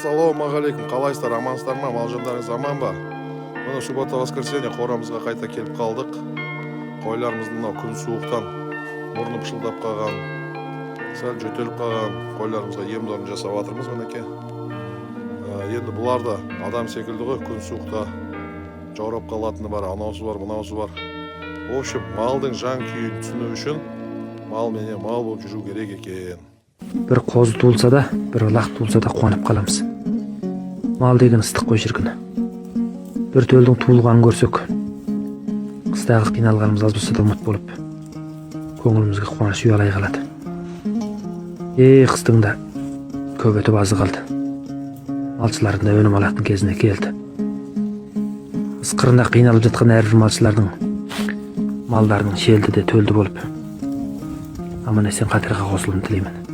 Ассалаумағалейкум, қалайсыздар, амансыздар ма? Мал жандарыңыз аман ба? Міне, суббота, воскресенье, қорамызға қайта келіп қалдық. Қойларымыздың мынау күн суықтан мұрны пышылдап қалған, сәл жөтеліп қалған қойларымызға ем дорын жасап жатырмыз, мінекей. Енді бұлар да адам секілді ғой, күн суықта жаурап қалатыны бар, анаусы бар, мынаусы бар. В общем, малдың жан күйін түсіну үшін мал менен мал болып жүру керек екен. Бір қозы туылса да, бір лақ туылса да қуанып қаламыз. Мал деген ыстық қой, шіркін. Бір төлдің туылғанын көрсек, қыстағы қиналғанымыз аз болса да ұмыт болып, көңілімізге қуаныш ұялай қалады. Е, қыстың да көп өтіп, азы қалды. Малшылардың да өнім алатын кезіне келді. Қыс қырында қиналып жатқан әрбір малшылардың малдарының шелді де төлді болып, аман есен қатарға қосылуын тілеймін.